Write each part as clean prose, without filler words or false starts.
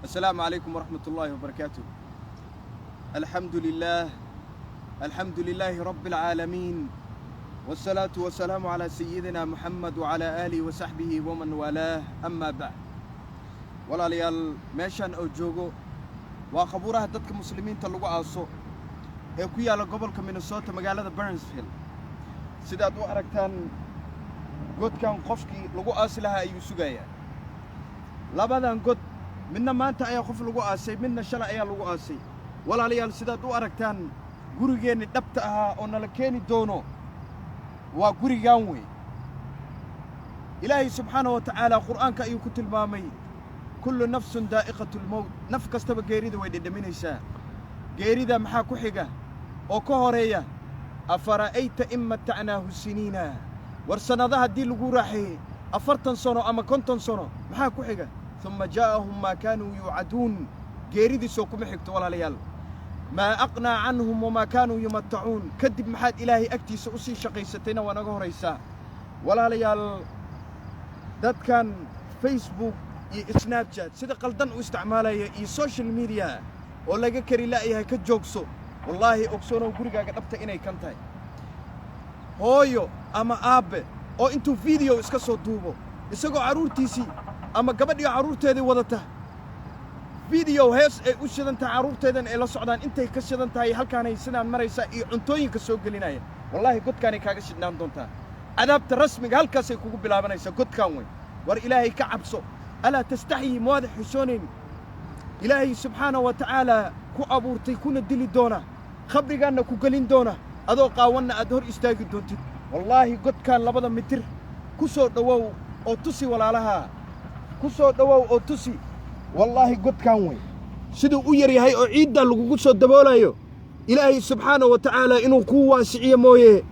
السلام عليكم ورحمة الله وبركاته. الحمد لله، الحمد لله رب العالمين، والصلاة والسلام على سيدنا محمد وعلى آله وصحبه ومن والاه، أما بعد. Walaalayaal, meeshaan oo joogo waa qabuuraha dadka Muslimiinta lagu aaso ee ku yaalla gobolka Minnesota, magaalada Burnsville. Sidaad u aragtaan, godkan qofkii lagu aasi lahaa ayuu sugayaa. Labadan god, midna maanta ayaa qof lagu aasay, midna shalay ayaa lagu aasay. Walaalayaal, sidaad u aragtaan, gurigeenni dhabta ahaa oo nala keeni doono waa gurigan wey. Ilaahay subxaanahu wa tacaala Qur'aanka ayuu ku tilmaamay: كل نفس ذائقة الموت. Naf kastaba geerida way dhedhaminaysaa. Geerida maxaa ku xiga oo ka horeeya? أفرأيت إن متعناه سنين. War sannadaha haddii lagu raaxeeyey 40 sano ama 50 sano, maxaa ku xiga? ثم جاءهم ما كانوا يوعدون. Geeridiisoo kuma xigto, walaalayaal. ما أغنى عنهم وما كانوا يمتعون. Kadib maxaad Ilaahay agtiisa u sii shaqaysatayna waa naga horaysaa. Walaalayaal, dadkan Facebook iyo Snapchat sida qaldan u isticmaalaya iyo social media oo laga kari la'yahay, ka joogso. Wallaahi, ogsoonow gurigaaga dhabta inay kan tahay. Hooyo ama aabbe oo intuu video iska soo duubo isagoo carruurtiisii ama gabadhiyo carruurteedii wadata, video hees ay u shidan tahay, carruurteedan ay la socdaan, intay ka shidan tahay, halkaanay sidaan maraysaa iyo cuntooyinka soo gelinaya, wallaahi godkaanay kaaga shidhnaan doontaa. Cadaabta rasmiga halkaasay kugu bilaabanaysaa, godkaan weyn. War Ilaahay ka cabso. ألا تستحيي? Mawaada xishoonayn Ilaahay subxaanahu wa tacaala ku abuurtay, kuna dili doona, khabrigaanna ku gelin doona, adoo qaawanna aad hor istaagi doontid? Wallaahi, godkaan labada mitir ku soo dhowow oo tusi walaalaha, ku soo dhowow oo tusi. Wallaahi, godkaan wey siduu u yar yahay oo ciiddaa lagugu soo daboolayo. Ilaahay subxaanahu wa tacaala inuu kuu waasiciyo mooye,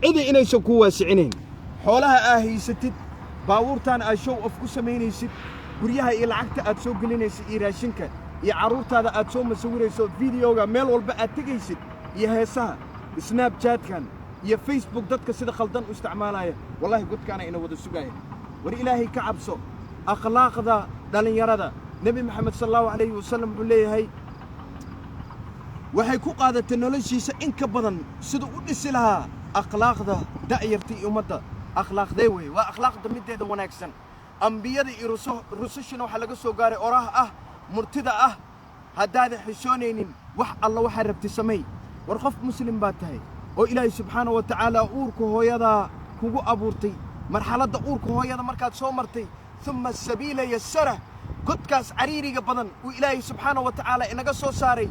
cidi inaysan kuu waasicinayn. Xoolaha aa haysatid, baabuurtaan aad show off ku samaynaysid, guryaha iyo lacagta aad soo gelinaysid iyo raashinka iyo carruurtaada aad soo masawirayso, videoga meel walba aad tegaysid iyo heesaha Snapchatkan iyo Facebook dadka sida khaldan u isticmaalaya, wallahi godkaana ina wada sugaya. War Ilaahay ka cabso. Akhlaaqda dhallinyarada, Nebi Maxamed sala Allahu calayhi wasalam wuxuu leeyahay, waxay ku qaadatay noloshiisa in ka badan siduu u dhisi lahaa akhlaaqda da'yarta iyo ummadda. Akhlaaqdee wey? Waa akhlaaqda middeeda wanaagsan. Ambiyada iyo rusushina waxaa laga soo gaaray oraha ah, murtida ah: haddaadan xishoonaynin, wax alla waxaa rabti samay. War qof Muslim baad tahay oo Ilaahay subxaanahu wa tacaala uurka hooyadaa kugu abuurtay. Marxaladda uurka hooyada markaad soo martay, ثم السبيل يسره, godkaas cariiriga badan uu Ilaahay subxaanahu wa tacaala inaga soo saaray,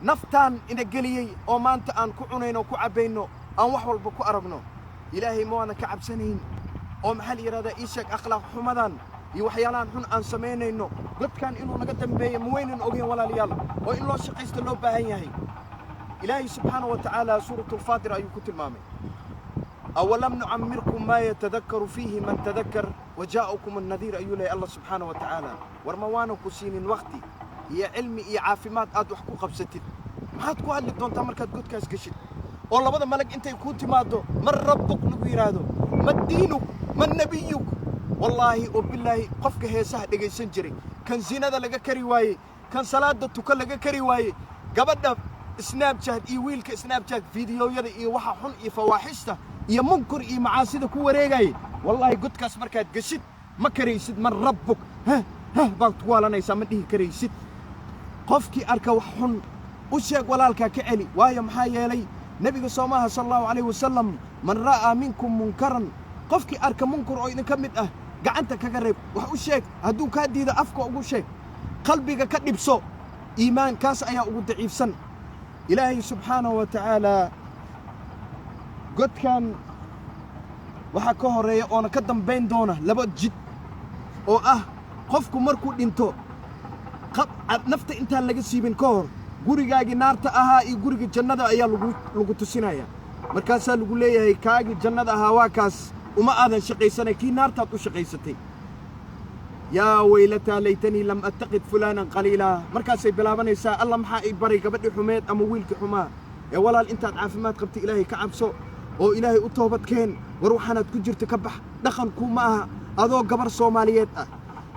naftaan ina geliyey, oo maanta aan ku cunayno, ku cabbayno, aan wax walba ku aragno. Ilaahay ma waadan ka cabsanayn? Oo maxaa la yidhahdaa, ii sheeg, akhlaaq xumadan iyo waxyaalahan xun aan samaynayno, godkan inuu naga dambeeyo ma waynan ogeyn, walaalayaal, oo in loo shaqaysto loo baahan yahay? Ilaahay subxaanahu wa tacaala Suuratulfaatir ayuu ku tilmaamay: أولم نعمركم ما يتذكر فيه من تذكر وجاءكم النذير, ayuu leeyahay Allah subxaanahu wa tacaala. War ma waanan ku siinin waqti iyo cilmi iyo caafimaad aad wax ku qabsatid? Maxaad ku hadli doontaa markaad godkaas geshid oo labada malag intay kuu timaaddo, "من ربك" lagu yidhaahdo, "ما دينك؟ ما نبيك؟" Wallaahi oo bilaahi, qofka heesaha dhegaysan jiray, kan zinada laga kari waayey, kan salaada tuka laga kari waayey, gabadha Snapchat iyo wiilka Snapchat fiidiyoyada iyo waxa xun iyo fawaaxishta iyo munkar iyo macaasida ku wareegayay, wallaahi godkaas markaad geshid ma karaysid. "من ربك؟" Hah hah baad ku waalanaysaa, ma dhihi karaysid. Qofkii arka wax xun u sheeg, walaalkaa ka celi. Waayo, maxaa yeelay, Nebiga soomaha sala Allahu calayhi wasalam: "من رأى منكم منكرا", qofkii arka munkar oo idinka mid ah, gacanta kaga reeb, wax u sheeg. Hadduu kaa diido, afka ugu sheeg, qalbiga ka dhibso. Iimaan kaas ayaa ugu daciifsan. Ilaahay subxaanahu wa tacaalaa godkan waxaa ka horreeya oona ka dambayn doona laba jid oo ah: qofku markuu dhinto, nafta intaan laga siibin ka hor, gurigaagii naarta ahaa iyo guriga jannada ayaa lagu tusinaya. Markaasaa lagu leeyahay: "Kaagii jannada ahaa waa kaas, uma aadan shaqaysanay, kii naartaad u shaqaysatay." "يا ويلتى ليتني لم أتخذ فلانا خليلا." Markaasay bilaabanaysaa: "Alla, maxaa i baray gabadhii xumeed ama wiilkii xumaa?" Ee walaal, intaad caafimaad qabta, Ilaahay ka cabso oo Ilaahay u toobad keen. War waxaanaad ku jirta ka bax, dhaqanku ma aha. Adoo gabar Soomaaliyeed ah.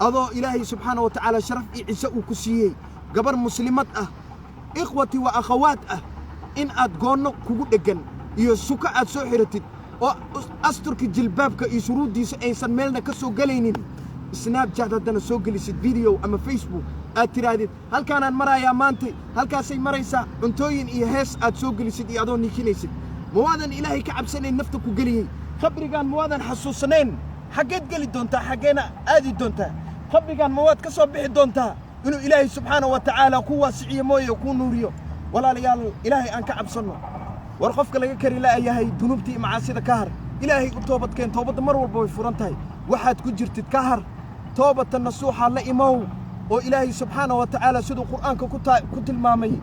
Adoo Ilaahay subxaana wa tacaala sharaf iyo ciise uu ku siiyey, gabar muslimad ah, ikhwati wa akhawaat ah, in aad goonno kugu dheggan iyo suko aad soo xiratid oo asturka jilbaabka iyo shuruuddiisa aysan meelna ka soo gelaynin, Snapchat haddana soo gelisid video ama Facebook, aad tidhaahdid, "Halkaanaan marayaa maantay, halkaasay maraysaa," cuntooyin iyo hees aad soo gelisid iyo adoo niikinaysid. Ma waadan Ilaahay ka cabsanayn nafta ku geliyey? Qabrigaan ma waadan xasuusanayn? Xaggeed geli doontaa? Xaggeena aadi doontaa? Qabrigaan ma waad ka soo bixi doontaa? Inuu Ilaahay subxaana wa tacaala ku waasiciyo mooye, kuu nuuriyo. Walaalayaal, Ilaahay aan ka cabsanno. War qofka laga kari la'yahay dunuubta iyo macaasida, ka har. Ilaahay u toobadkeen. Toobadda mar walba way furan tahay. Waxaad ku jirtid ka har, toobata nasuuxa la imow, oo Ilaahay subxaana wa tacaala siduu Qur'aanka ku tilmaamay,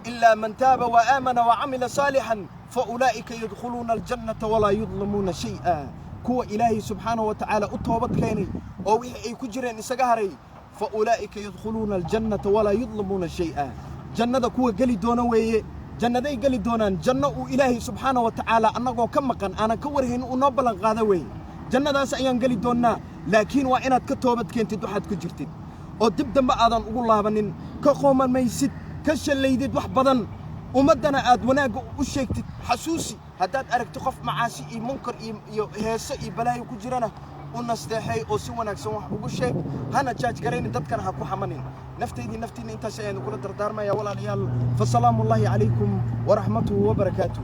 "إلا من تاب وآمن وعمل صالحا فأولئك يدخلون الجنة ولا يظلمون شيئا." Kuwa Ilaahay subxaana wa tacaala u toobad keenay oo wixii ay ku jireen isaga haray, فأولئك يدخلون الجنة ولا يظلمون شيئا, jannada kuwa geli doona weeye. Jannaday geli doonaan, janno uu Ilaahay subxaana wa tacaala annagoo ka maqan, aanan ka warhayn, uu noo ballan qaada weeye. Jannadaas ayaan geli doonnaa, laakiin waa inaad ka toobad keentid waxaad ku jirtid oo dib dambe aadan ugu laabanin, ka qoomamaysid, ka shallaydid wax badan, ummaddana aad wanaagga u sheegtid. Xasuusi haddaad aragti qof macaasi iyo munkar iyo heese iyo balaayo ku jirana, u nasteexay oo si wanaagsan wax ugu sheeg. Hana jaaj garaynin, dadkana ha ku xamanin. Naftaydii naftiinna intaas ayaan kula dardaarmaya, walaalayaal. Fasalaamu ullaahi calaykum waraxmatuhu wabarakaatuh.